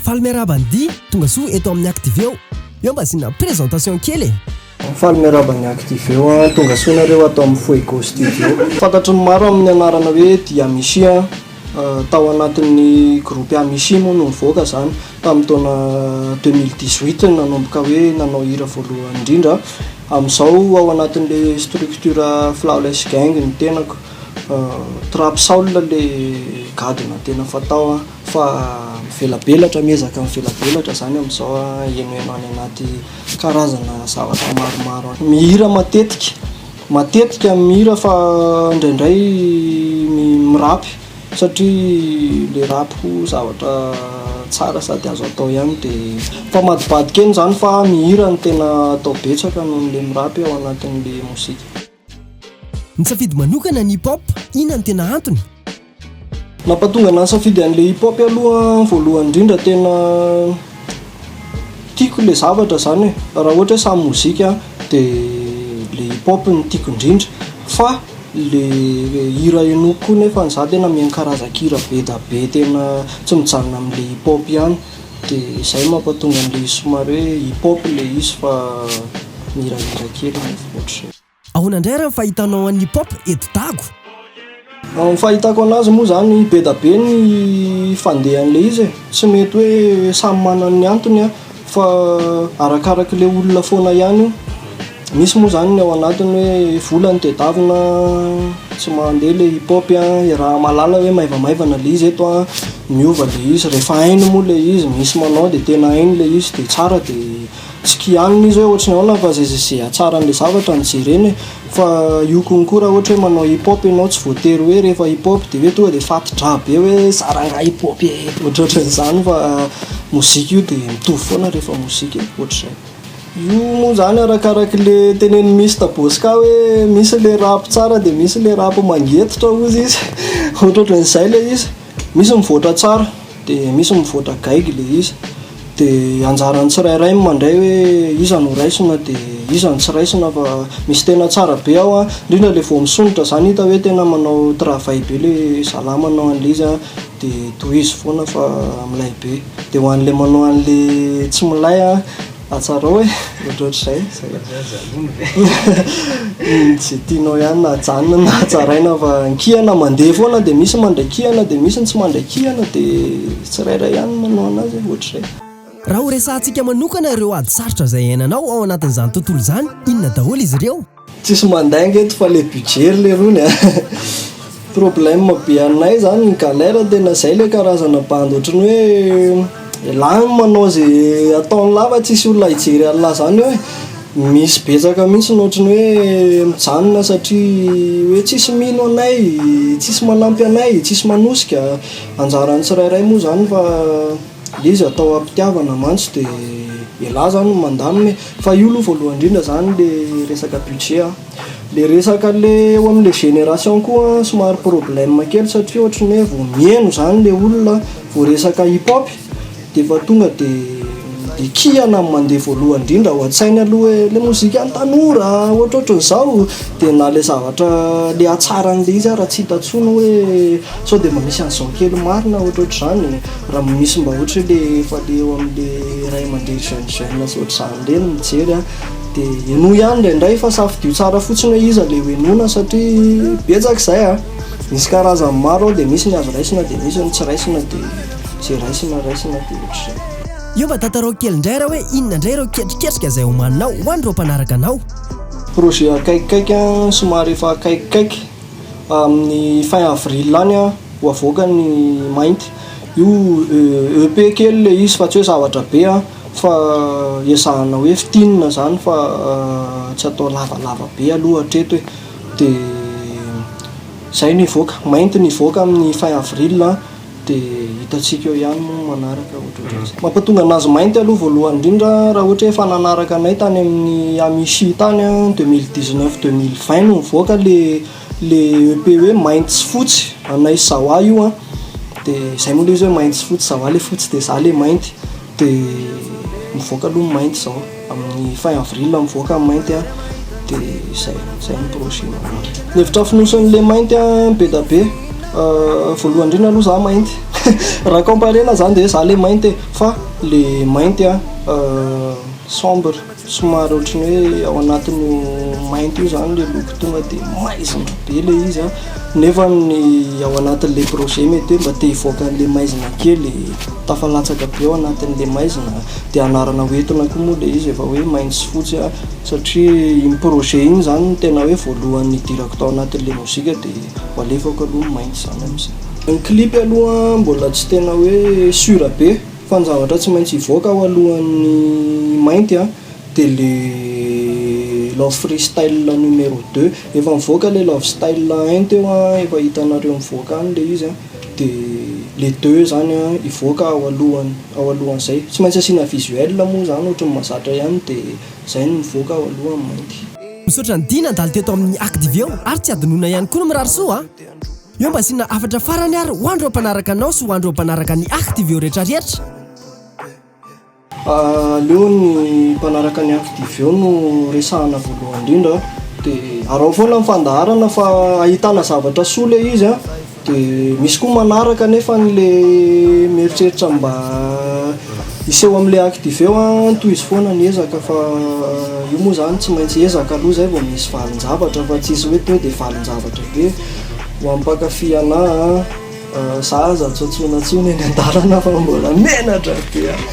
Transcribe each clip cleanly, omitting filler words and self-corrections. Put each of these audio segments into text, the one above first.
Faly miarahaba an'i Di, tonga soa eto amin'ny Activeo. Eo mba asiana présentation kely e! Faly miarahaba ny Activeo a, tonga soa nareo ato amin'ny Fuego Studio. Fantatry ny maro amin'ny anarana hoe Di Amishi a, tao anatin'ny groupe Amishi moa no nivoaka izany tamin'ny taona 2018 nanomboka hoe nanao hira voalohany indrindra. Amin'izao ao anatin'le structure Flawless Gang ny tenako. Trap soul le gadona tena fatao a. Fa mivelabelatra, miezaka mivelabelatra zany amin'izao aho, henoheno any anaty karazana zavatra maromaro any. Mihira matetika, matetika mihira fa indraindray mirapy satria le rapy koa zavatra tsara sady azo atao ihany de mifamadibadika eny zany fa mihira no tena atao betsaka noho ny le mirapy ao anatin'le mozika. Nisafidy manokana ny hip hop, inona no tena antony? Nampatonga anah nisafidy an'le hip hop aloha voalohany indrindra tena tiako le zavatra zany e, raha ohatra hoe samy mozika de le hip hop no tiako indrindra fa le hira henoiko koa nefa za tena mihaino karazan-kira be da be tena tsy mijanona am'le hip hop ihany de zay mampatonga an'le izy somary hoe hip hop le izy fa mihirahira kely nefa ohatr'izay. Ahoana indray raha ny fahitanao an'ny hip hop eto Dago? Ny fahitako anazy moa zany be da be ny fandehan'le izy e, tsy mety hoe samy manana ny antony an, fa arakarak'le olona foana ihany io, misy moa zany ny ao anatiny hoe vola no tedavina tsy mandeha le hip hop an, iaraha-mahalala hoe maivamaivana le izy eto an, miova le izy, rehefa hainy moa le izy, misy manao de tena hainy le izy de tsara de Tsy kianina izy hoe ohatry ny ahoana fa ze ze hatsaran'le zavatra no jerena e! Fa io konko raha ohatra hoe manao hip hop ianao tsy voatery hoe rehefa hip hop de hoe tonga de fati-drà be hoe za rangahy hip hop e! Ohatrohatran'izany fa mozika io de mitovy foana rehefa mozika e! Ohatr'izay. Io moa zany arakarak'le tenenin'i Mister Bosca hoe misy le rap tsara de misy le rap mangetotra hozy izy, ohatrohatran'izay le izy. Misy mivoatra tsara de misy mivoatra gaigy le izy. De anjaran'ny tsirairay ny mandray hoe iza no raisina de iza no tsy raisina fa misy tena tsara be ao an, indrindra le vao misondrotra zany hita hoe tena manao travail be le zalahy manao an'le izy an, de tohizo foana fa milay be, de ho an'le manao an'le tsy milay an, Hatsarao e! Ohatrohatr'izay, zay. Izay tianao ihany na ajanona na hatsaraina fa ny kihana mandeha foana dia misy mandray kihana dia misy ny tsy mandray kihana dia tsirairay ihany no manao anazy e, ohatr'izay. Raha ho resahantsika manokana ireo ady sarotra izay iainanao ao anatin'izany tontolo izany, inona daholo izy ireo? Tsisy mandainga eto fa le budget ry lerony a! Problème be anay zany ny galère tena zay le karazana bandy ohatry ny hoe elah no manao ze ataon'lah fa tsisy olona hijery an'lah zany eo e! Misy betsaka mintsy ny ohatry ny hoe mijanona satria hoe tsisy mino anay, tsisy manampy anay, tsisy manosika, anjaran'ny tsirairay moa zany fa le izy atao am-pitiavana mantsy de elah zany no mandamina e! Fa io aloha voalohany indrindra zany le resaka budget a! Le resaka le eo amle génération koa somary problème kely satria ohatry ny hoe vao miheno zany le olona vao resaka hip hop de efa tonga de le kihana no mandeha voalohany indrindra ao an-tsainy aloha hoe le mozikan'ny tanora ohatrohatran'izao de na le zavatra le hatsaran'le izy ara tsy hita intsony hoe sao de mba misy an'izao kely marina ohatrohatr'izany. Raha misy mba ohatra hoe le efa le eo amin'le ray aman-dreny jeune jeune sy ohatr'izany ireny mijery an, dia henoy ihany indraindray fa safidio tsara fotsiny hoe iza le ho henoina satria betsaka izay an! Misy karazany maro ao dia misy ny azo raisina dia misy ny tsy raisina dia izay raisina raisina dia ohatr'izay. Eo mba tantarao kely indray raha hoe inona indray ireo ketriketrika izay omaninao ho an'ireo mpanaraka anao. Projet akaikikaiky an, somary efa akaikikaiky, amin'ny fin avril any an, ho avoaka ny mainty. Io EP kely ilay izy fa tsy hoe zavatra be an, fa ezahana hoe fintinina izany fa tsy atao lavalava be aloha hatreto e. Dia izay no hivoaka, mainty no hivoaka amin'ny fin avril an, dia hitantsika eo ihany moa ny manaraka ohatrohatran'izay. Mampatonga anazy mainty aloha voalohany indrindra raha ohatra hoe efa nanaraka anay tany amin'ny Amici tany an, 2019 2020 no nivoaka le le EP hoe mainty sy fotsy anay sy Zawa io an, dia izay moa le izy hoe mainty sy fotsy, Zawa le fotsy dia za le mainty, dia mivoaka aloha ny mainty izao. Amin'ny fin avril mivoaka ny mainty an, de izay, izay ny projet manaraka. Ny hevitra fonosin'le mainty an be da be, voalohany indrindra aloha za mainty, raha comparena zany de za le mainty e, fa le mainty an sombre, somary ohatran'ny hoe ao anatin'io mainty io zany le loko tonga de maizina be le izy an, nefa ny ao anatin'le projet mety hoe mba te hivoaka an'le maizina kely, tafalatsaka be ao anatin'le maizina. Dia anarana ho entina koa moa ilay izy efa hoe mainty sy fotsy a, satria iny projet iny izany no tena hoe voalohany nidirako tao anatin'ilay mozika dia ho alefako aloha ny mainty izany amin'izay. Ny clip aloha mbola tsy tena hoe sûr be fa ny zavatra tsy maintsy hivoaka ao alohan'ny mainty a dia le love freestyle numéro deux, efa nivoaka ilay love style un teo a, efa hitanareo mivoaka any ilay izy a. De le deux zany an hivoaka ao alohany ao alohan'izay, tsy maintsy asiana visuel moa zany ohatry ny mahazatra ihany de zay no mivoaka ao aloha ny mainty. Misaotra an'i Dina nandalo teto amin'ny Activeo ary tsy adinoina ihany koa ny mirary soa a! Eo mba asiana hafatra farany ary ho an'ireo mpanaraka anao sy ho an'ireo mpanaraka ny Activeo retraretra. Aleo ny mpanaraka ny Activeo no resahana voalohany indrindra dia araho foana ny fandaharana fa ahitana zavatra soa ilay izy an, dia misy koa manaraka nefa le mieritreritra mba hiseho amin'ilay Activeo an, tohizo foana ny ezaka fa io moa izany tsy maintsy ezaka aloha izay vao misy valin-javatra fa tsisy hoe tonga dia valin-javatra be ho an'ny mpankafy anah an. Za aza tsy antsoina intsony eny an-dalana fa mbola menatra be aho.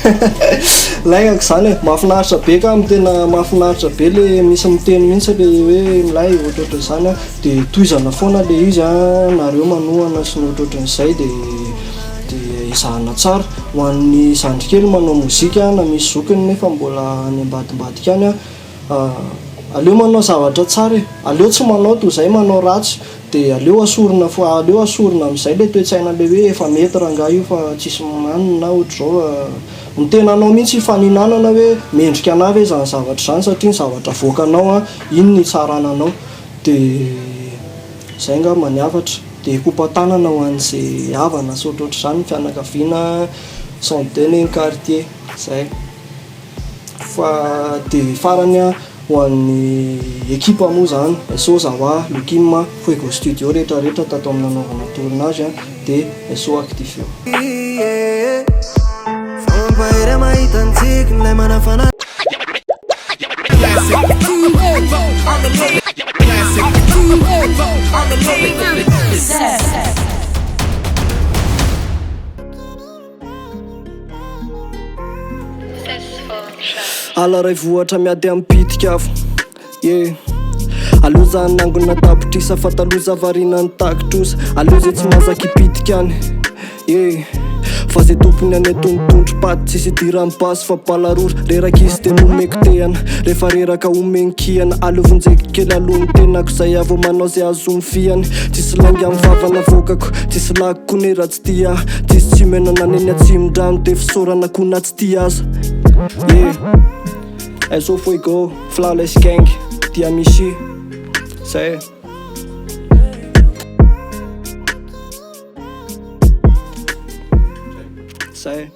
Laingako izany e, mahafinaritra be ka, tena mahafinaritra be le misy miteny mihitsy le hoe milay ohatrohatran'izany an, de tohizana foana le izy an, nareo manohana sy ny ohatrohatran'izay de de ezahana tsara. Ho an'ny zandrikely manao mozika na misy zokiny nefa mbola any ambadimbadika any an, Aleo manao zavatra tsara e! Aleo tsy manao toy izay manao ratsy dia aleo asorina fo aleo asorina amin'izay ilay toe-tsaina ilay hoe efa mety rangahy io fa tsisy manina na ohatr'izao ny tenanao mihitsy hifaninanana hoe mendrika anah ve izany zavatra izany satria ny zavatra avoakanao an iny no hitsarana anao dia izay angamba ny hafatra dia kopa-tanana ho an'izay havana sy ohatrohatr'izany ny fianakaviana sans deuil ny quartier izay. Fa dia farany a, ho an'ny ekipa moa izany, SO Zawa, Lukim, Fuego Studio rehetra rehetra tato amin'ny nanaovana tournage a, dia SO Actifio. Ala ray vohatra miady amin'ny pitika afo Yeah Aleo za hanangona tapitrisa fa taloha za variana nitaky trosa Aleo zay tsy mahazaka hipitika any Yeah Fa zay tompony any antonotondro paty tsisy idiran'ny basy fa bala rora Reraka izy de nomeko tehana Rehefa reraka omeny kihana Aleo vonjeko kely aloha ny tenako Zay aho vao manao zay azony fihany Tsisy lainga amin'ny vava navoakako Tsisy lako ne raha tsy tia Tsisy tsy mena na neny atsimondrano De fisaorana koa na tsy tia aza Yeah SO Fuego, Flawless Gang, Diamishi Zay Zay